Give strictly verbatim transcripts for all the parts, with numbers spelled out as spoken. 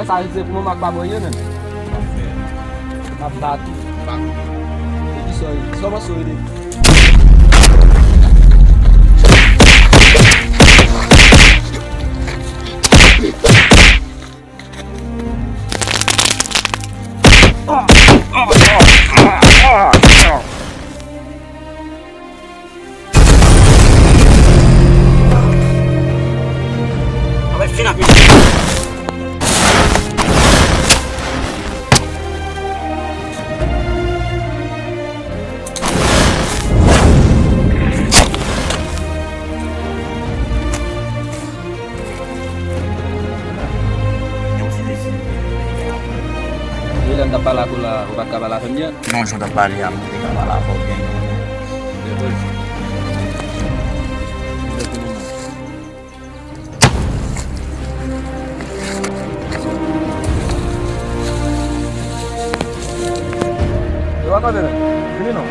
Sa rive pou mwen, m ap ba mwen ye menm. M ap bat ou. Bat ou. E ki sa w ye? Sa w panse w ye? Sa va fin ak misye. E lè m t ap pale ak ou la, ou pa t ka pale avè m byen? Non, jan w t ap pale a, m te ka pale avè w byen. Yo, pa tande, men. Vini non.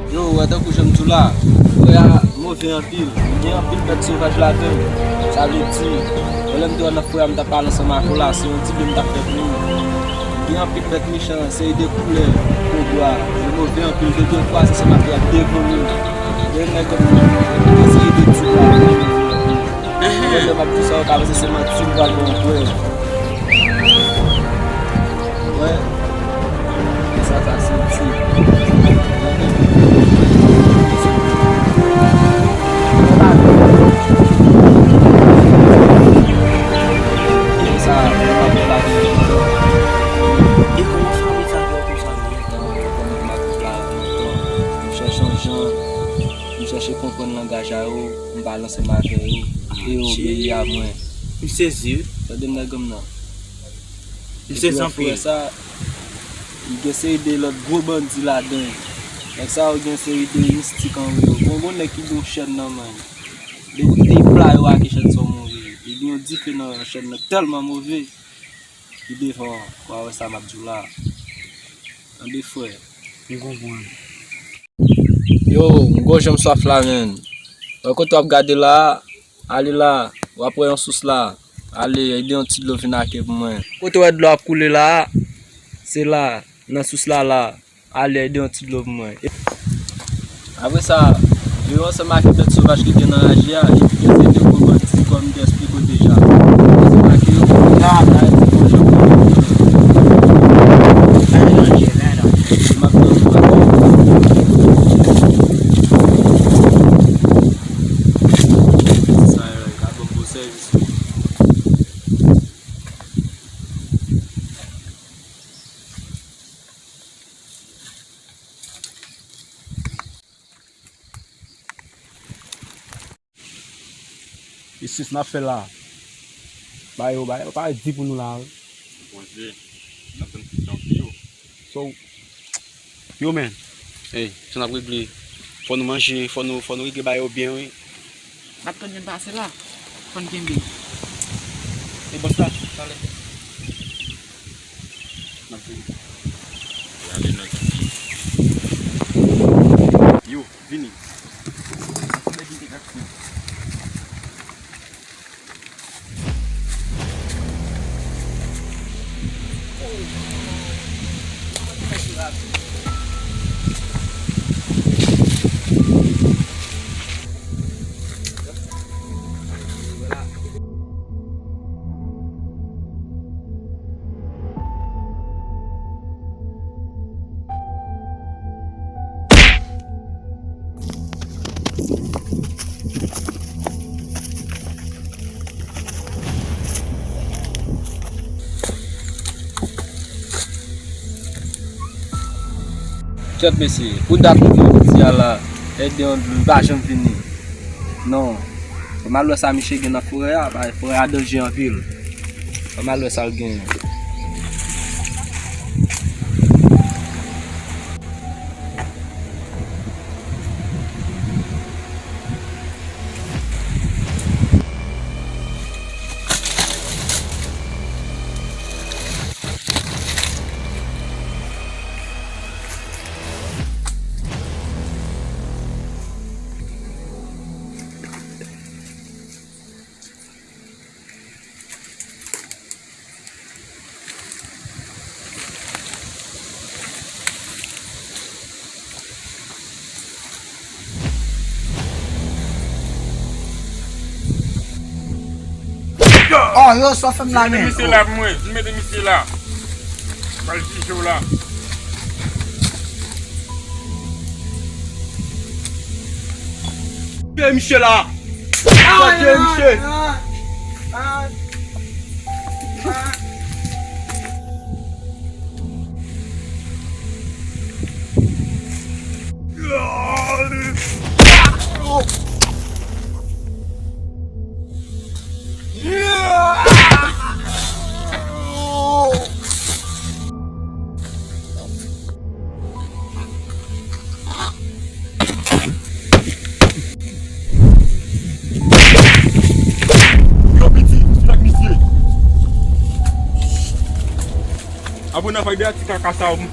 Yo, ou wè tankou jan m di w la, frè a move anpil. Li gen anpil bèt sovaj ladan l. Sa vle di, yon lè m te wè nan frè a m t ap pale ansanm ak ou la, se yon dilèm m t ap fè pou ou. Li gen anpil bèt mechan, seri de koulè, kobra. Yo move anpil, depi yon fwa se sèlman ki ap devore. Gen nèg kòm nou, gen seri de tip la, yo move anpil. Lè m ap di sa, ou ka panse se manti m pral ba w, frè. Wè. Sa, sa se ti. Sa, sa pa bon la. E kòman fanmi sa fè konsa menm? Kòman fanmi sa fè konsa menm? M chèche yon jan, m chèche konprann langaj a yo, m pale ansanm avè yo, e yo obeyi a mwen. M sezi, wi. Tande m nèg m nan. M sezi anpil. Frè sa, li gen seri de lòt gwo bandi ladan l. Nèg sa yo gen seri de mistik anwo yo. Bon, bon nèg ki gen yon chèn nan men l. Depi w kite pla yo ak chèn sa w move. Li gen yon dife nan chèn nan tèlman move. Li devan, w a wè sa m ap di w la. Tande frè. M konprann. Yo, m gwo jan m swaf la, menn. Wè kote w ap gade la a, ale la, w ap wè yon sous la. Ale, ede yon ti dlo vin ake pou mwen. Kote w wè dlo ap koule la a, se la, nan sous la la. Ale, ede yon ti dlo pou mwen. Apre sa, yo ansanm ak bèt sovaj ki gen nan raje a, epi gen de gwo bandi, M te eksplike w deja. Se pa ke yo konn la, la, se bon jan pou yo. Gade nan je, gade nan je. M ap tann ou la. Sa yo ka ban m bon sèvis. Isis n ap fè la. Ba yo, ba yo, pa di pou nou la. Bondye, n ap tann ti jan yo. So, yo men, ey, sa n ap regle. Fò nou manje, fò nou, fò nou regle ba yo byen, wi. N ap tann yo pase la. Fò n kenbe. E bòs la, talè. N ap vini. Yo, vini. Kèt mesye, pou dat nou vin jodi a la, Eddy Andrew li pa janm vini. Non. Fè m al wè sa misye gen nan forè a, bay forè a danje anpil. Fè m al wè sa l genyen. Oh, yo, sa w fè m la, men. Mete misye la pou mwen. Mete misye la. Pral jije w la. Mete misye la. Ay, ay, ay, ay. Yo, piti, vin ak misye. Abone avèk de ti kaka sa yo.